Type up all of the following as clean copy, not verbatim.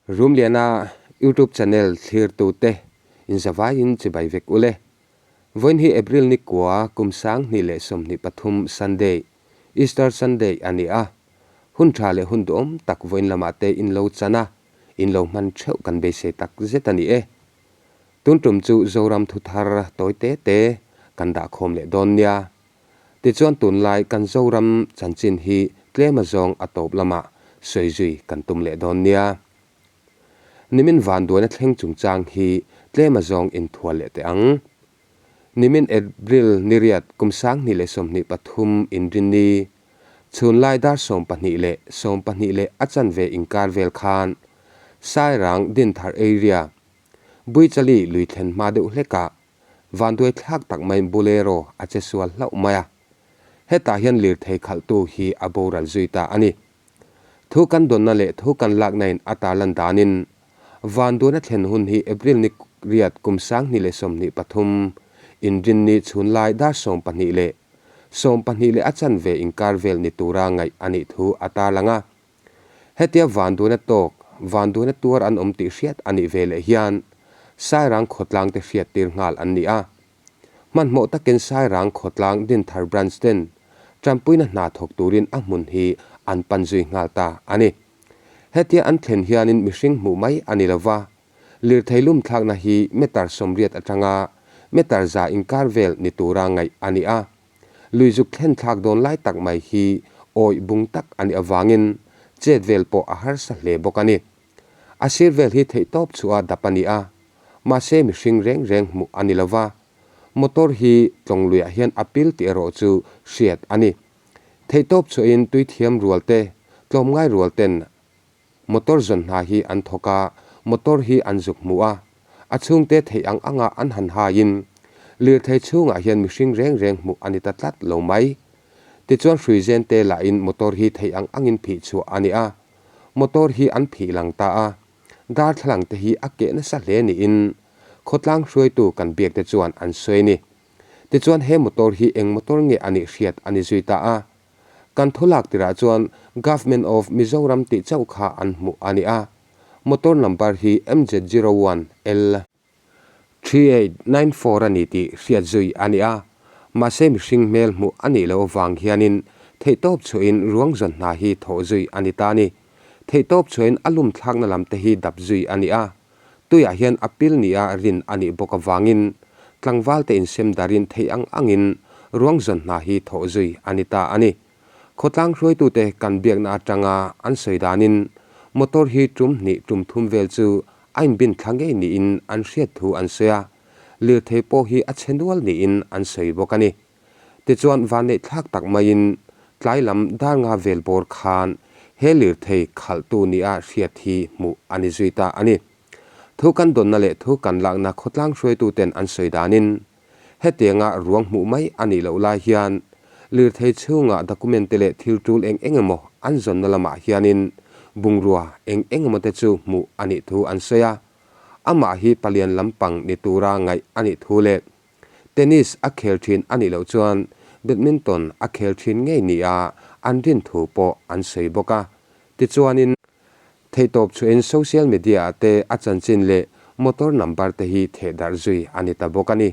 Rumliana YouTube channel thlirtute inzavaiin chibai vek ule. Vawiin hi April ni kua kum 2023 Sunday, Easter Sunday a ni a. Hun tha leh hun duhawm tak vawiin lamah te in lo chan a, in lo hman theuh kan beisei tak zet a ni e. Tun tum chu Zoram thuthar tawi te te kan dah khawm leh dawn nia. Tichuan tunlai kan Zoram chanchin hi tlem azawng a tawp lamah sawi zui kan tum leh dawn nia. Nimin vanduaina thleng chungchang hi tlem azawng inthual leh teh ang. Nimin April niriat kum 2023 inrinni chhunlai dar 12 leh 12 leh a chanve inkar vel khan Sairang Dinthar area Buichali lui thlen hma deuh hlekah Vanduai thlak tak mai Bolero a che sual hlauh mai a, hetah hian lirthei khalhtu hi a boral zui ta a ni. Thu kan dawnna leh thu kan lakna in a tarlan danin Vanduaina thlen hun hi April ni riat kum 2023 inrinni chhunlai dar 12 leh 12 leh a chanve inkar vel ni tura ngaih a nih thu a tarlang a. Hetia vanduaina tawk, vanduaina tuar an awm tih hriat a nih ve leh hian Sairang khawtlang te hriat tir nghal an ni a. Hmanhmawh takin Sairang khawtlang Dinthar Branch ten tanpuina hna thawk turin a hmun hi an pan zui nghal ta a ni. Hetia an thlen hianin mihring hmuh mai a ni lova, lirthei lum thlakna hi meter 80 atanga meter 100 inkar vel ni tura ngaih a ni a. Lui zuk thlen thlak dawn lai tak mai hi awih bung tak a nih avangin chet vel pawh a harsa hle bawk a ni. A sir vel hi theihtawp chu a dap a ni a, mahse mihring reng reng hmuh a ni lo va, motor hi tlawng luiah hian a pil tih erawh chu hriat a ni. Theihtawp chhuahin tuithiam rual te, tlawmngai rual ten Motor zawn hna hi an thawk a, motor hi an zuk hmu a, a chhungte theih ang anga an han haiin lirthei chhungah hian mihring reng reng hmuh a ni ta tlat lo mai. Tichuan hruizen te lahin motor hi theih ang angin phih chhuah a ni a, motor hi an phih lang ta a, darthlalang te hi a keh nasa hle niin khawtlang hruaitu kan biak te chuan an sawi a ni. Tichuan he motor hi eng motor nge a nih hriat a ni zui ta a, Kan thu lak tirah chuan Government of Mizoram tih chauh kha an hmuh a ni a, motor number hi MZ zero one L. 3894 a ni tih hriat zui a ni a, mahse mihring hmel hmuh a nih loh avang hianin theihtawp chhuahin ruang zawn hna hi thawh zui a ni ta a ni. Theihtawp chhuahin a lum thlakna lam te hi dap zui a ni a, tuiah hian a pil nia rin a nih bawk avangin tlangval te insem darin theih ang angin ruang zawn hna hi thawh zui a ni ta a ni. Khawtlang hruaitute kan biakna atanga an sawi danin motor hi tum hnih tum thum vel chu a inbin thla ngei niin an hriat thu an sawi a, lirthei pawh hi a chhe nual niin an sawi bawk a ni. Tichuan vanneih thlak tak maiin tlai lam dar nga vel bawr khan he lirthei khalhtu nia hriat hi hmuh a ni zui ta a ni. Thu kan dawnna leh thu kan lakna khawtlang hruaituten an sawi danin hetianga ruang hmuh mai a nih loh lai hian lirthei chhunga document te leh thil tul eng eng emaw an zawnna lamah hianin bungrua eng eng emaw te chu hmuh a nih thu an sawi a. Amah hi palian lampang ni tura ngaih a nih thu leh Tennis a khel thin a nih loh chuan badminton a khel thin ngei nia an rin thu pawh an sawi bawk a. Tichuanin, theihtawp chhuahin social media ah te a chanchin leh motor number te hi thehdarh zui a ni ta bawk a ni.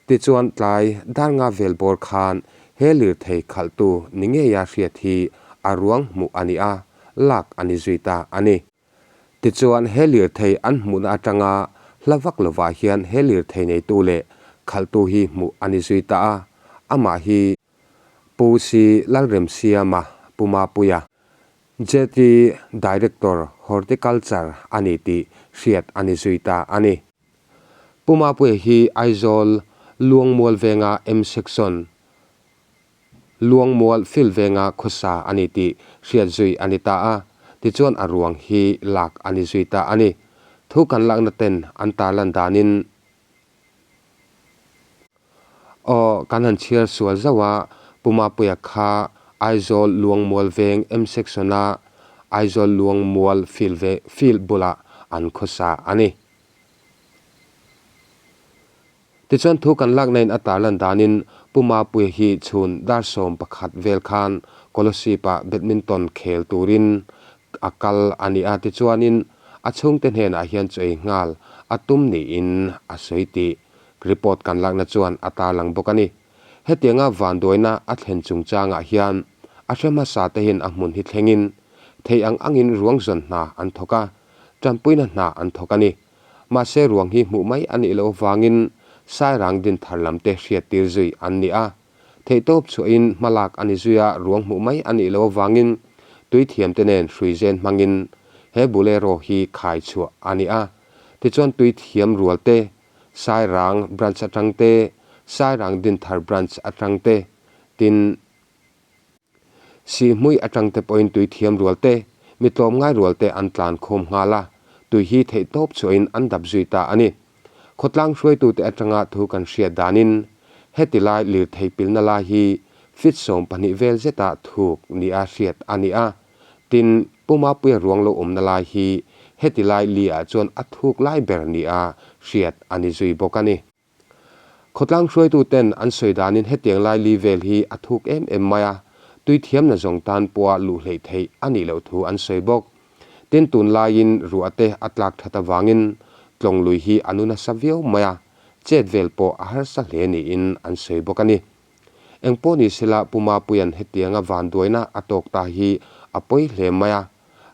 Tichuan tlai dar nga vel bawr khan he lirthei khalhtu ni ngeia hriat hi a ruang hmuh a ni a, lak a ni zui ta a ni. Tichuan he lirthei an hmuhna atanga hla vak lovah hian he lirthei neitu leh khalhtu hi hmuh a ni zui ta a, amah hi Pu Si Lalremsiama Pu Mapuia, JT Director Horticulture a ni tih hriat a ni zui ta a ni. Pu Mapuia hi Aizawl Luangmual venga M Section, Luangmual field venga khawsa a ni tih hriat zui a ni ta a, tichuan a ruang hi lak a ni zui ta a ni. Thu kan lakna ten an tarlan danin aw kan han chhiar sual zauh a, Pu Mapuia kha Aizawl Luangmual veng M section-a Aizawl Luangmual field ve field bulah an khawsa a ni. Tichuan thu kan lakna in a tarlan danin Pu Mapuia hi chhun dar 11 vel khan Kolasib-ah badminton khel turin a kal a ni a, tichuanin a chhungte hnenah hian chaw ei nghal a tum niin a sawi tih report kan lakna chuan a tarlang bawk a ni. Hetianga vanduaina a thlen chungchangah hian a hre hmasa te hian a hmun hi thlengin theih ang angin ruang zawn hna an thawk a, tanpuina hna an thawk a ni. Mahse ruang hi hmuh mai a nih loh avangin Sairang dinthar lam te hriattir zui an ni a. Theihtawp chhuahin hmalak a ni zui a, ruang hmuh mai a nih loh avangin tuithiam te nen hruizen hmangin he Bolero hi khai chhuah a ni a. Tichuan tuithiam rual te, Sairang Branch atang te, Sairang Dinthar Branch atang te, tin, Sihhmui atang te pawhin tui thiam rual te, mi tlawmngai rual te an tlan khawm nghal a, tui hi theihtawp chhuahin an dap zui ta a ni. Khawtlang hruaitute atanga thu kan hriat danin heti lai lirthei pilna lai hi feet 12 vel zeta thuk nia hriat a ni a, tin, Pu Mapuia ruang lo awmna lai hi heti lai li ah chuan a thuk lai ber nia hriat a ni zui bawk a ni. Khawtlang hruaituten an sawi danin hetiang lai li vel hi a thuk em em mai a, tui thiamna zawng tan pawha luh hleih theih a nih loh thu an sawi bawk. Tin, tunlaiin ruah te a tlak that avangin tlawng lui hi a nu nasa viau mai a, chet vel pawh a harsa hle niin an sawi bawk a ni. Engpawh ni sela Pu Mapuia'n hetianga vanduaina a tawk ta hi a pawi hle mai a,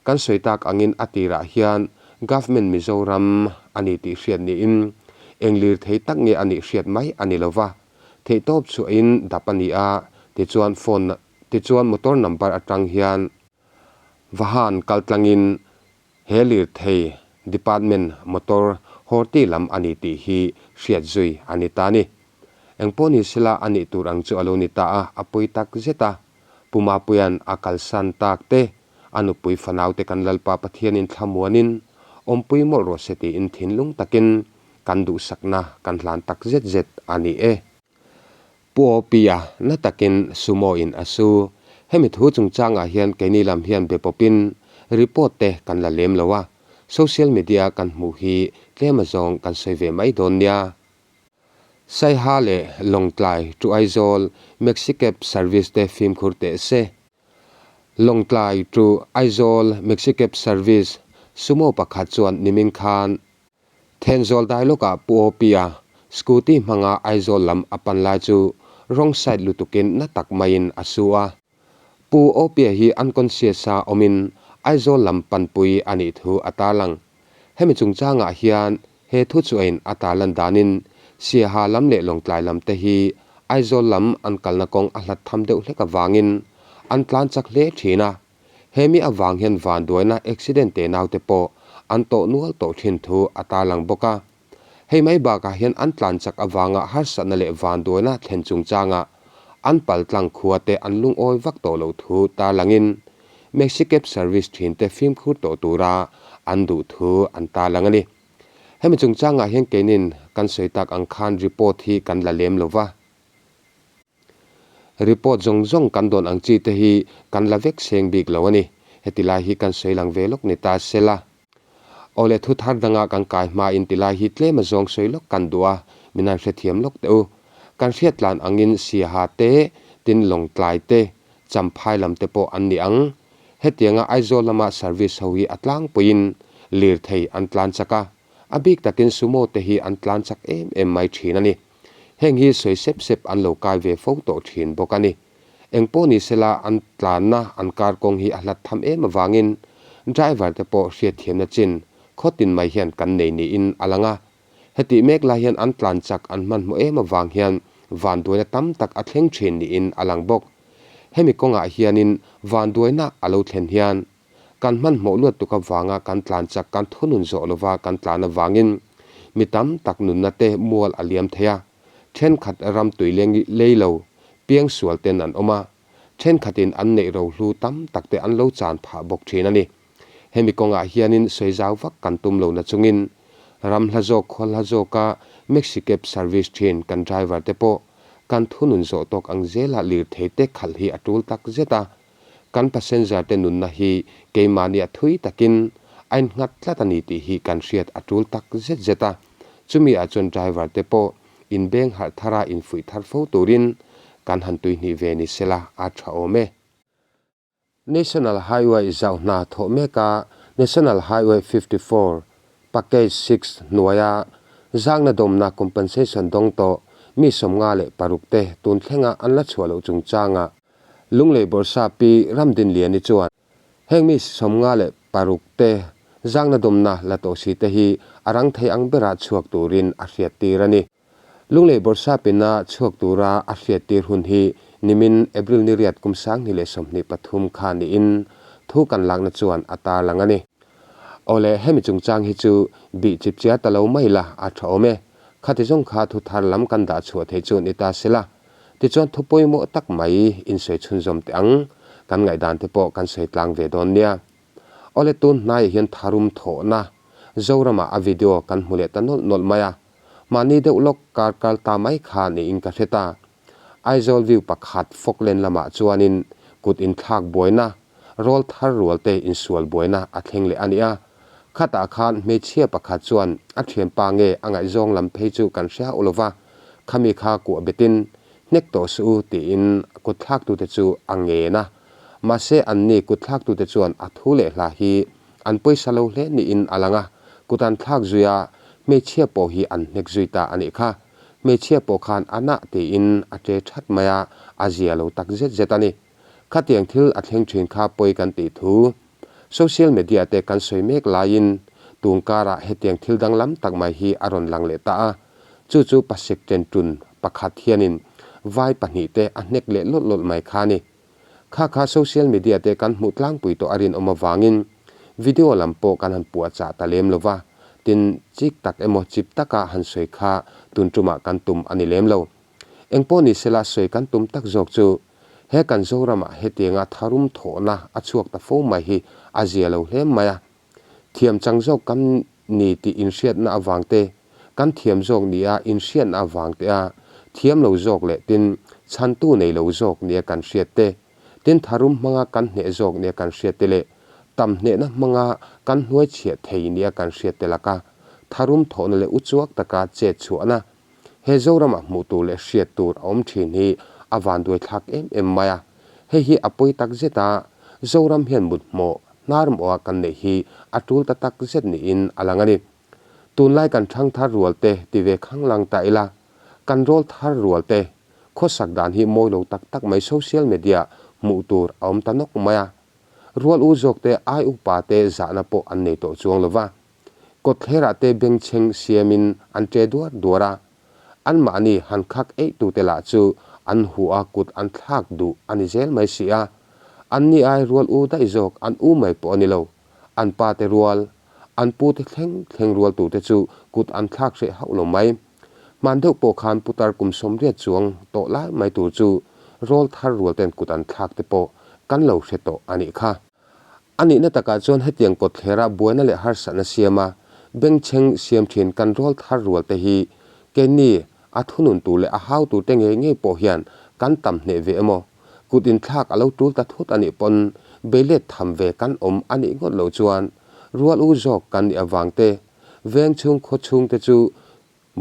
Kan sawi tak angin a tirah hian Government Mizoram a ni tih hriat niin eng lirthei tak nge a nih hriat mai a ni lova, theihtawp chhuahin dap a ni a, tichuan phone tichuan motor number atang hian vahan kaltlangin he lirthei department motor horti lam a ni tih hi hriat zui a ni ta a ni. Engpawh ni sela a nih tur ang chu a lo ni ta a, a pawi tak zet a. Pu Mapuia'n a kalsan tak te, a nupui fanaute kan Lalpa Pathianin thlamuanin awmpui mawlh rawh se tiin thinlung takin kan duhsakna kan hlan tak zet zet a ni e. Pu Awpia na takin Sumo in a su. Hemi thu chungchangah hian keini lam hian be pawpin report te kan la lem lo a, social media kan hmuh hi tlem azawng kan sawi ve mai dawn nia. Saiha leh Lawngtlai to Aizawl Maxicab service te fimkhur teh se. Lawngtlai to Aizawl Maxicab service Sumo pakhat chuan nimin khan Thenzawl dailawkah Pu Awpia scooty hmanga Aizawl lam a pan lai chu wrong side lutukin na tak maiin a su a. Pu Awpia hi unconscious a awmin Aizawl lam panpui a nih thu a tarlang. Hemi chungchangah hian he thu chuain a tarlan danin Siaha lam leh Lawngtlai lam te hi Aizawl lam an kalna kawng a hlat tham deuh hlek avangin an tlan chak hle thin a. Hemi avang hian vanduaina accident te naute pawh an tawh nual tawh thin thu a tarlang bawk a. Hei mai bakah hian an tlan chak avanga harsatna leh vanduaina thlen chungchangah an paltlang khua te an lungawi vak tawh loh thu tarlangin Maxicab service thinte fimkhur tawh tura an duh thu an tarlang a ni. Hemi chungchangah hian keinin kan sawi tak ang khan report hi kan la lem lo va. Report zawng zawng kan dawn ang chi te hi kan la vek seng bik lo a ni. Heti lai hi kan sawi lang ve lawk ni ta sela. Awle thu thar danga kan kai hmain ti lai hi tlem a zawng sawi lawk kan duh a, min han hrethiam lawk teh u. Kan hriat tlan angin Siaha te, tin Lawngtlai te, Champhai lam te pawh an ni ang. Hetianga Aizawl lama service ho hi a tlangpuiin lirthei an tlan chak a, a bik takin Sumo te hi an tlan chak em em mai thin a ni. Heng hi sawi sep sep an lo kai ve fo tawh thin bawk a ni. Engpawh ni sela an tlanna an kar kawng hi a hlat tham em avangin driver te pawh hriatthiamna chin khawtin mai hian kan nei niin a lang a. Hetih mek lai hian an tlan chak an hmanhmawh em avang hian vanduaina tam tak a thleng thin niin a lang bawk. Hemi kawngah hianin vanduaina a lo thlen hian kan hmanhmawh luat tuk avanga kan tlan chak kan thunun zawh lova kan tlan avangin mi tam tak nunna te mual a liam thei a. Thenkhat ram tui leng lei lo piangsual ten an awm a, thenkhatin an neih rohlu tam tak te an lo chan phah bawk thin a ni. Hemi kawngah hianin sawi zau vak kan tum lo na chungin ram hla zawk khawl hla zawka Maxicab service thin kan driver te pawh kan thunun zawh tawk ang zela lirthei te khalh hi a tul tak zet a, kan passenger te nunna hi keimahnia thui takin a innghat tlat a ni tih hi kan hriat a tul tak zet zet a, chumi ah chuan driver te pawh inbeng harh thara infuih thar fo turin kan han tuihnih ve ni sela a tha awm e. National Highway zauh hna thawh meka National Highway 54, Package 6 hnuaia zangna dawmna compensation dawng tawh mi 56 te tun thlenga an la chhuah loh chungchanga Lunglei Bawrhsa Pi Ramdinliani chuan heng mi 56 te zangna dawmna la tawh si te hi a rang thei ang bera chhuak turin a hriattir a ni. Lunglei Bawrhsa pina chhuak tura a hriattir hun hi nimin April ni riat kum 2023 kha niin thu kan lakna chuan a tarlang a ni. Awle, hemi chungchang hi chu bih chip chiar ta lo mai la a tha awm e. Khati zawng kha thu thar lam kan dah chhuah theih chu ni ta se la. Tichuan thu pawimawh tak mai insawi chhunzawm teh ang. Kan ngaihdan te pawh kan sawi tlang ve dawn nia. Awle, tun hnaiah hian tharum thawhna Zoramah a video kan hmu leh ta nawlh nawlh mai a. Mahni deuh lawk kar kal ta mai kha niin ka hre ta. Aizawl view pakhat Falkland lamah chuanin kut inthlak buaina, rawl thar rual te insual buaina a thleng leh a ni a. Khatah khan hmeichhia pakhat chuan a thianpa nge a ngaihzawng lam phei chu kan hre hauh lova, khami kha kuah betin hnek tawh suh u tiin kutthlaktute chu a ngen a. Mahse anni kutthlaktute chuan a thu leh hla hi An pawisa lo hle niin a lang a, kut an thlak zui a, hmeichhia pawh hi an hnek zui ta a nih kha. Hmeichhia pawh khan a nah tiin a ṭe ṭhat mai a, a zia lo tak zet zet a ni. Khatiang thil a thleng ṭhin kha pawi kan tih thu social media te kan sawi mek laiin tun karah hetiang thil danglam tak mai hi a rawn lang leh ta a, chu chu pasek ṭen ṭun pakhat hianin vai pahnihte a hnek leh lawlh lawlh mai kha a ni. Kha kha social media te kan hmuh tlangpui tawh a rinawm avangin video lam pawh kan han puahchah ta lem lo va, tin chik tak emaw chip taka han sawi kha tun tumah kan tum a ni lem lo. Engpawh ni sela sawi kan tum tak zawk chu he kan Zoramah hetianga tharum thawhna a chhuak ta fo mai hi a zia lo hle mai a. Thiam chang zawk kan ni tih inhriatna avang te, kan thiam zawk nia inhriatna avang te a thiam lo zawk leh tin chhantu nei lo zawk nia kan hriat te, tin tharum hmanga kan hneh zawk nia kan hriat te leh tam hnehna hmanga kan hnuai chhiah thei nia kan hriat te laka tharum thawhna leh uchuak taka chet chhuahna He Zoramah hmuh tur leh hriat tur a awm thin hi a vanduai thlak em em mai a. Hei hi a pawi tak zet a, Zoram hian mut hmawh, hnar mawha kan neih hi a tul ta tak zet niin a lang a ni. Tunlai kan thang thar rual te ti ve khanglang ta ila, kan rawl thar rual te khawsak dan hi mawi lo tak tak mai social media hmuh tur a awm ta nawk mai a. Rual u zawk te ai upa te zahna pawh an nei tawh chuang lo va. Kawtthlerah te bengchheng siamin an ṭe duar duar a, anmahni han khak eihtute lah chu an huh a kut an thlak duh a ni zel mai si a. Anni ai rual u daih zawk an u mai pawh a ni lo. An pa te rual, an pu te thleng thleng rual turte chu kut an thlak hreh hauh lo mai. Hman deuh pawh khan putar kum 80 chuang tawh lai mai tur chu rawl thar rual ten kut an thlak te pawh kan lo hre tawh a nih kha. A nihna takah chuan hetiang kawtthlera buaina leh harsatna siama bengchheng siam thin kan rawl thar rual te hi keini a thunun tur leh a hau tur te ngei ngei pawh hian kan tam hneh ve emaw, kut inthlak a lo tul ta thut a nih pawn beilet tham ve kan awm a nih ngawt loh chuan rual u zawk kan nih avang te veng chhung khaw chhung te chu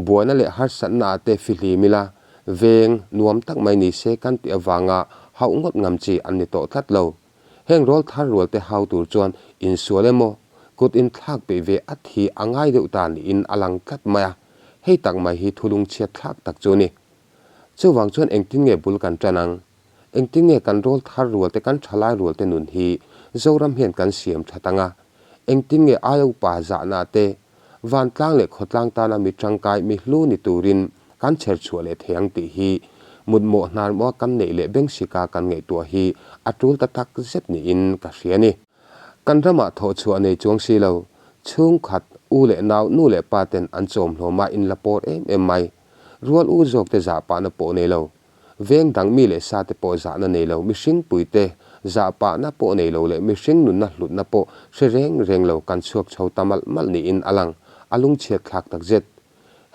Buaina leh harsatna ah te fihlim ila, veng nuam tak mai ni se kan tih avanga hauh ngawt ngam chi an ni tawh tlat lo. Heng rawl thar rual te hau tur chuan insual emaw, kut inthlak peih ve at hi a ngai deuh ta niin a lang tlat mai a, hei tak mai hi thulung chhiat thlak tak chu a ni. Chuvang chuan engtin nge bul kan tan ang? Engtin nge kan rawl thar rual te kan thalai rual te nun hi Zoram hian kan siam that ang a? Engtin nge aia upa zahna te Vantlang leh khawtlang tana mi tangkai mi hlu ni turin kan chher chhuah leh thei ang tih hi mutmawh hnarmawha kan neih leh bengsika kan ngaihtuah hi a tul ta tak zet niin ka hria a ni. Kan ramah thawh chhuah nei chuang si lo, chhungkhat, u leh nau, nu leh pa ten an chawm hlawm a inla pawr em em mai. Rual u zawkte zahpahna pawh nei lo. Veng dang mi leh sa te pawh zahna nei lo, mihring pui te zah pahna pawh nei lo leh mihring nunna hlutna pawh hre reng reng lo kan chhuak chho ta malh malh niin a lang, a lungchhiat thlak tak zet.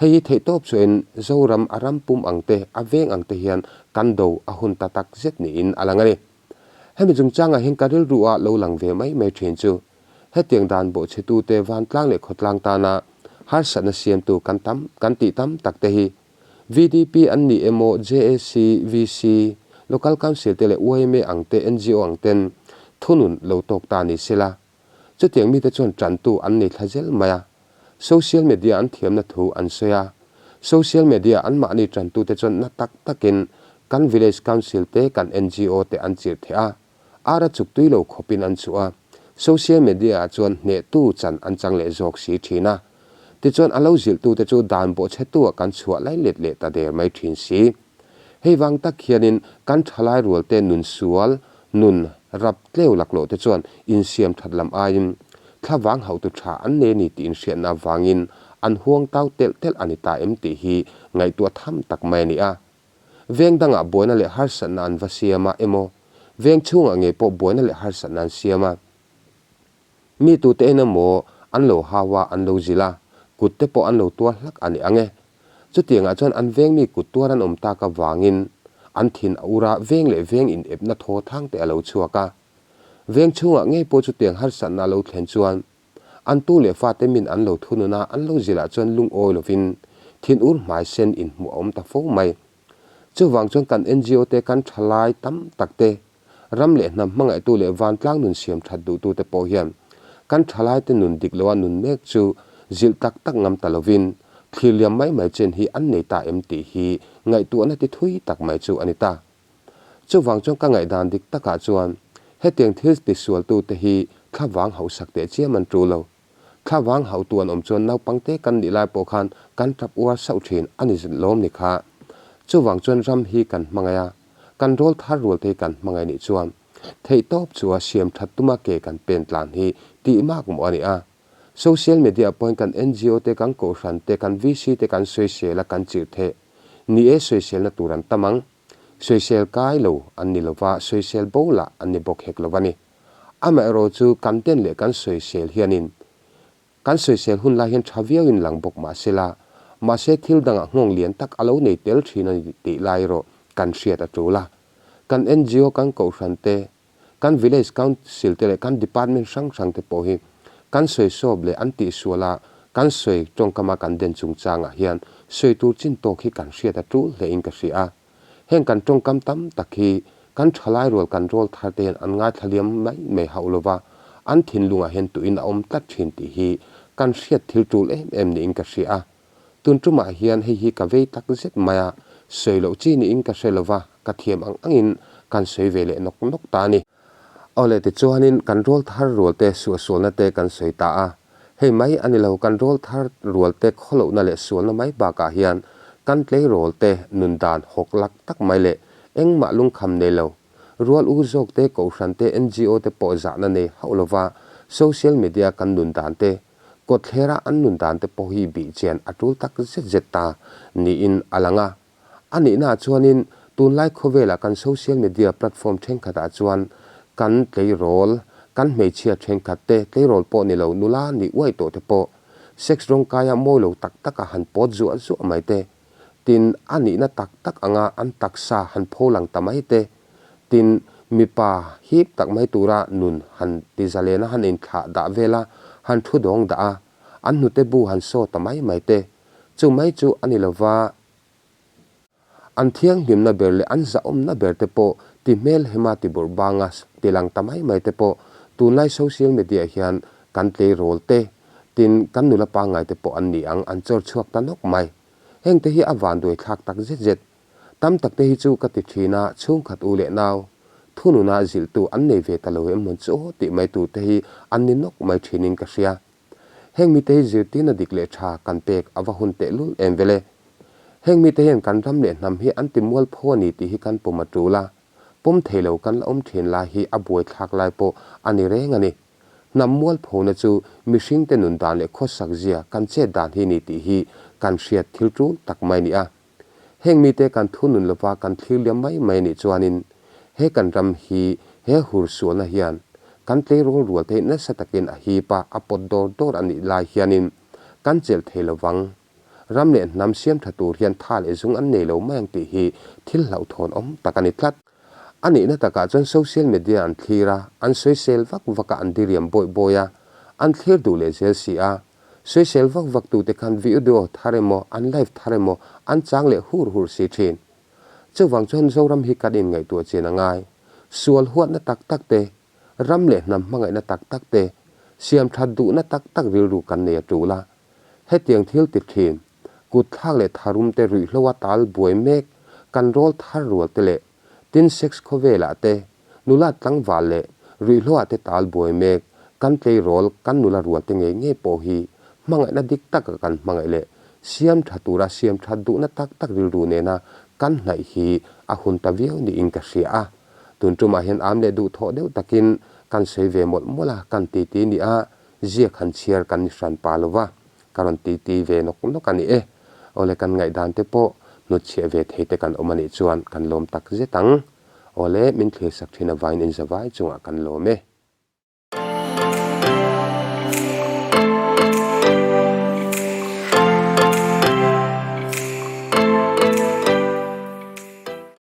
Hei hi theihtawp chuain Zoram a ram pum ang te, a veng ang te hian kan do a hun ta tak zet niin a lang a ni. Hemi chungchangah hian ka rilru a lo lang ve mai mai thin chu hetiang dan bawhchhetute vantlang leh khawtlang tana harsatna siamtu kan tam kan tih tam tak te hi VDP an ni emaw, JAC, VC, Local Council te leh yma ang te, ngo ang ten thunun lo tawk ta ni sela. Chutiang mite chuan tantu an nei thla zel mai a. Social media an thiamna thu an sawi a. Social media anmahni tantute chuan na tak takin kan village council te, kan ngo te an chirh theh a. Ara chuk tui lo khawpin an chhuah a. Social media ah chuan hnehtu chan an chang leh zawk si thin a. Tichuan a lo zilhtute chu dan bawhchhetu ah kan chhuah lai let leh ta der mai thin si. Hei vang tak hianin kan thalai rualte nun sual, nun rap tleu laklawh te chuan insiam that lam aiin thlavang hauhtu tha an nei a ni tih inhriatna avangin an huang tau telh telh a ni ta em tih hi ngaihtuah tham tak mai a ni a. Veng dangah buaina leh harsatna an va siam a emaw, veng chhungah ngei pawh buaina leh harsatna an siam a. Mi tute en emaw an lo hau a, an lo zilh a, kut te pawh an lo tuar hlak a ni ang e. Chutiangah chuan an veng mi kut tuar an awm tak avangin an thin a ur a, veng leh veng inepna thaw thang te a lo chhuak a. Veng chhungah ngei pawh chutiang harsatna a lo thlen chuan an tu leh fate min an lo thunun a, an lo zilh ah chuan lungawi lovin thin ur hmai sen inhmuh a awm ta fo mai. Chuvang chuan kan ngo te, kan thalai tam tak te, ram leh hnam hmangaihtu leh vantlang nun siam that duhtute pawh hian kan thalaite nun dik loa nun mek chu zilh tak tak ngam ta lovin thlir liam mai mai chen hi an nei ta em tih hi ngaihtuahna ti thui tak mai chu a ni ta. Chuvang chuan ka ngaihdan dik takah chuan hetiang thil tisualtute hi thlavang hauhsak teh chiam an tul lo. Thlavang hauhtu an awm chuan naupangte kan nih lai pawh khan kan tap uar sauh thin a ni lawm ni kha. Chuvang chuan ram hi kan hmangaih a, kan rawl thar rual te hi kan hmangaih nih chuan theihtawp chu a siam that tuma ke kan pen tlan hi tih mak maw a ni a. Social media pawhin kan ngo te, kan kohhran te, kan VC te kan sawisel a, kan chirh theh. Ni e sawiselna tur an tam ang. Sawisel kai lo an ni lova, sawisel bo lah an ni bawk hek lo a ni. Amaherawh chu kan den leh kan sawisel hianin kan sawisel hun lai hian tha viauin lang bawk mah sela, mahse thil dangah nghawng lian tak a lo nei tel thin a ni tih lai erawh kan hriat a tul a. Kan ngo, kan kohhran te, kan village council te leh kan department hrang hrang te pawh hi kan sawisawp leh an tihsual a kan sawi tawngkama kan den chungchangah hian sawi tur chin tawk hi kan hriat a tul hlein ka hria a. Heng kan tawngkam tam tak hi kan thalai rual kan rawl thar te hian an ngaithla liam mai mai hauh lova, an thinlungah hian tuin a awm tlat thin tih hi kan hriat thil tul em em niin ka hria a. Tun tumah hian hei hi ka vei tak zet mai a, sawi loh chi niin ka hre lova, ka thiam ang angin kan sawi ve leh nawk nawk ta a ni. Awle tichuanin kan rawl thar rual te suahsualna te kan sawi ta a, Hei mai a ni lo, kan rawl thar rual te khawlohna leh sualna mai bakah hian kan tleirawl te nun dan hawk lak tak mai leh engmah lungkham nei lo, rual u zawk te, kohhran te, ngo te pawh zahna nei hauh lova social media kan nun dan te, kawtthlera an nun dan te pawh hi bihchian a tul tak zet zet ta niin a lang a. A nihnaah chuanin tunlai khawvelah kan social media platform thenkhatah chuan kan tleirawl, kan hmeichhia thenkhat te, tleirawl pawh ni lo, nula nih uaih tawh te pawh sex rawngkaia mawi lo tak taka han pawt zuah zuah mai te, tin a nihna tak tak anga an taksa han pho lang ta mai te, tin mipa hip tak mai tura nun han ti zalena han inthlah dah vela han thu dawng dah a, an hnute bu han saw ta mai mai te, chu mai chu a ni lova. An thianghlimna ber leh an zahawmna ber te pawh ti hmelhema ti bawrh banga ti lang ta mai mai te pawh tunlai social media hian kan tleirawl te, tin kan nula pangngai te pawh an ni ang an chawr chhuak ta nawk mai. Heng te hi a vanduai thlak tak zet zet. Tam tak te hi chu ka ti thin a, chhungkhat u leh nau thununa zilhtu an nei ve ta lo em mawn chu aw tih mai tur te hi an ni nawk mai thinin ka hria. Heng mite hi zirtirna dik leh tha kan pek a va hun tehlul em vele. Heng mite hian kan ram leh hnam hi an ti mualpho a ni tih hi kan pawm a tul a, pawm thei lo kan la awm thin lai hi a buaithlak lai pawh a ni reng a ni. Hnam mualphona chu mihringte nun dan leh khawsak zia kan chet dan hi ni tih hi kan hriat thil tul tak mai a ni a. Heng mite kan thunun lova kan thlir liam mai mai nih chuanin he kan ram hi he hur sualna hian kan tleirawl rual theih nasa takin a hip a, a pawt dawr dawr a nih lai hianin kan chelh thei lovang. Ram leh hnam siam tha tur hian tha leh zung an nei lo mai ang tih hi thil hlauhthawn awm tak a ni tlat. A nihna takah chuan social media an thlir a, an sawisel vak vak a, an diriam bawih bawih a, an thlir duh leh zel si a. Sawisel vak vak tute khan video thar emaw, an live thar emaw an chang leh hur hur si thin. Chuvang chuan Zoram hi kan inngaihtuah chian a ngai. Sual huatna tak tak te, ram leh hnam hmangaihna tak tak te, Siam that duhna tak tak rilru kan nei a tul a. Hetiang thil ti thin, kut thlak leh tharum te ruihhlo a tal buai mek kan rawl thar rual te leh tin sex khawvelah te, nula tlangval leh ruihhlo ah te tal buai mek kan tleirawl kan nula rual te ngei ngei pawh hi hmangaihna dik taka kan hmangaih leh siam tha tura siam that duhna tak tak rilru nena kan hnaih hi a hun ta viau niin ka hria a. Tun tumah hian am leh duhthawh deuh takin kan sawi ve mawlh mawlh a, kan titi ni a, ziak han chhiar kan ni hran pa lo va, ka rawn titi ve nawk nawk a ni e. Awle kan ngaihdan te pawh hnutchhiah ve thei te kan awm a nih chuan kan lawm tak zet ang. Awle min thlirsak thin avangin inzavai chungah kan lawm e.